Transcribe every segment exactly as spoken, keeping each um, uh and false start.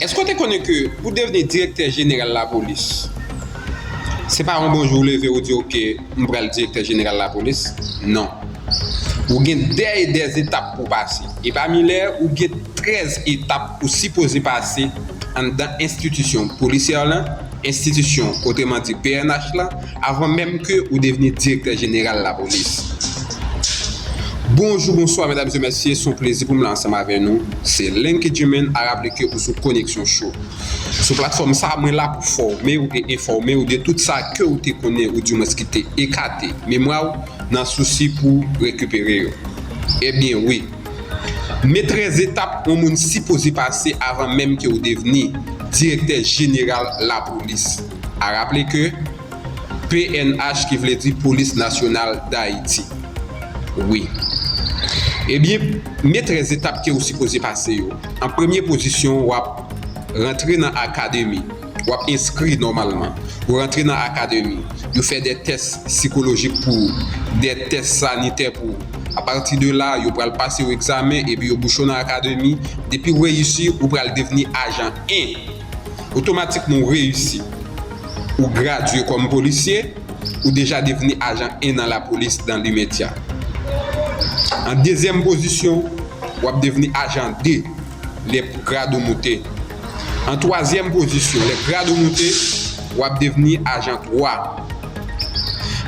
Èske w te konnen ke pou devni direktè jeneral lapolis, se pa yon bon jou w leve ou di, "Ok, m pral direktè jeneral lapolis"? Non. Ou gen dè e dè etap pou w pase. E pami lè, ou gen trèz etap ou sipoze pase anndan enstitisyon polisyè lan, enstitisyon, otreman di, P N H lan, avan menm ke ou devni direktè jeneral lapolis. Bonjou, bonswa, medam e mesye, se yon plezi pou m la ansanm avè nou. Se Lenky Germain, a raple ke ou sou Koneksyon Show. Sou platfòm sa, mwen la pou fòme w e enfòme w de tout sa ke w te konnen oudimwens ki te ekate memwa w nan sousi pou rekipere yo. Ebyen wi, men trèz etap yon moun sipoze pase avan menm ke w devni direktè jeneral lapolis. A raple ke P N H ki vle di Polis Nasyonal Dayiti. Wi. Ebyen, men trèz etap ke w sipoze pase yo. An premye pozisyon, w ap rantre nan akademi. W ap enskri nòmalman. Ou rantre nan akademi. Yo fè de tès sikolojik pou ou, de tès sanitè pou ou. Apati de la, yo pral pase w egzamen epi yo bouche w nan akademi. Depi w reyisi, ou pral devni ajan en. Otomatikman, ou reyisi. Ou gradye kòm polisye, ou deja devni ajan en nan lapolis dan limedya. An dezyèm pozisyon, w ap devni ajan de lè grad ou moute. An twazyèm pozisyon, lè grad ou moute, w ap devni ajan twa.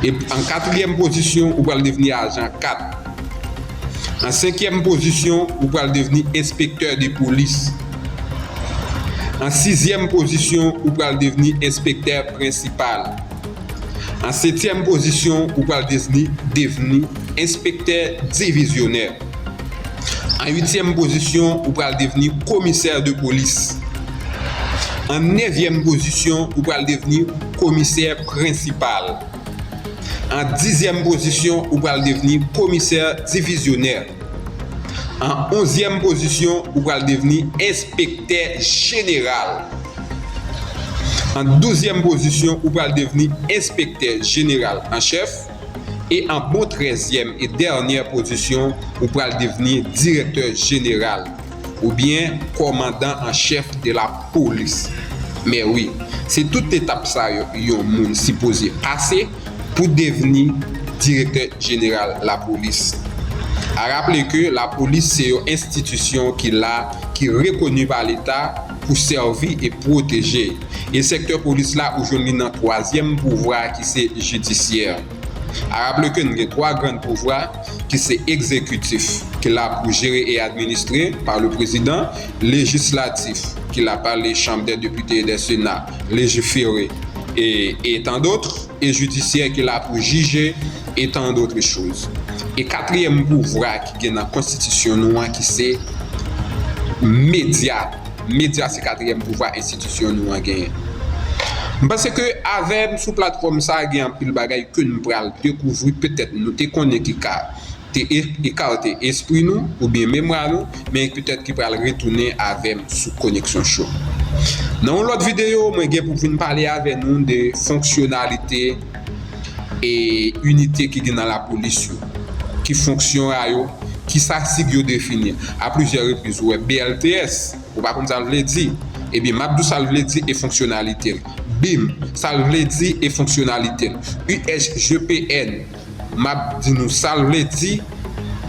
E an katriyèm pozisyon, ou pral devni ajan kat. An senkyèm pozisyon, ou pral devni enspektè de polis. An sizyèm pozisyon, ou pral devni enspektè prensipal. An setyèm pozisyon, ou pral devni, devni enspektè divizyonè. An uityèm pozisyon, ou pral devni komisè de polis. An nevyèm pozisyon, ou pral devni komisè prensipal. An dizyèm pozisyon, ou pral devni komisè divizyonè. An onzyèm pozisyon, ou pral devni enspektè jeneral. An douzyèm pozisyon, ou pral devni enspektè jeneral an chèf. E an bon trèzyèm e dènyè pozisyon, ou pral devni direktè jeneral oubyen kòmandan an chèf de lapolis. Men wi, se tout etap sa yo yon moun sipoze pase pou devni direktè jeneral lapolis. A raple ke lapolis se yon enstitisyon ki la, ki rekoni pa Leta pou sèvi e pwoteje. E sektè polis la, ou jwenn li nan twazyèm pouvwa ki se jidisyè. A raple ke n gen twa grann pouvwa ki se egzekitif, ki la pou jere e administre pa le prezidan, lejislatif, ki la pa le chanm dè depite e dè sena, lejifere e, e tan dot, e jidisyè ki la pou jije e tan dot choz. E katriyèm pouvwa ki gen nan konstitisyon nou an ki se medya. Medya se katriyèm pouvwa enstitisyon nou an genyen. M panse ke avè m sou platfòm sa a gen anpil bagay ke n pral dekouvri, petèt nou te konnen ki ka te e- ekate espri nou oubyen memwa nou, men petèt ki pral retounen avè m sou Koneksyon Show. Nan yon lòt videyo, mwen gen pou vin pale avè nou de fonksyonalite e inite ki gen nan lapolis yo. Ki fonksyon a yo, ki sa sig yo defini. A plizyè repriz, ou wè B L T S, ou pa konn sa l vle di. Ebyen, m ap di w sa l vle di e fonksyonalite l. BIM, sa l vle di e fonksyonalite l. U S G P N, m ap di nou sa l vle di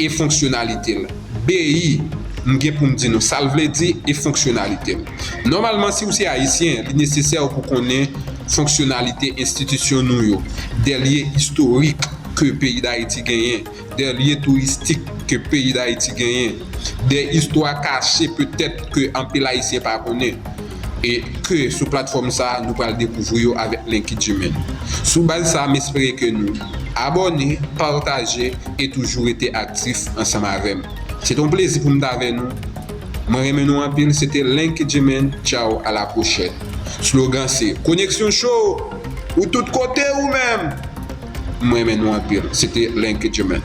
e fonksyonalite l. B I, m gen pou m di nou sa l vle di e fonksyonalite l. Nòmalman, si w se ayisyen, li nesesè pou konnen fonksyonalite enstitisyon nou yo, de lye istorik ke peyi Dayiti genyen, de lye touristik ke peyi Dayiti genyen, de istwa kache petèt ke anpil ayisyen pa konnen, e ke sou platfòm sa a, nou pral dekouvri yo avèk Lenky Germain. Sou baz sa a, m espere ke nou abòne, pataje e toujou rete aktif ansanm avè m. Se te yon plezi pou m t avè nou. Mwen renmen nou anpil. Se te Lenky Germain. Tchaw, a la pwochèn. Slogan se Koneksyon Show, ou tout kote ou menm. Mwen renmen nou anpil. Se te Lenky Germain.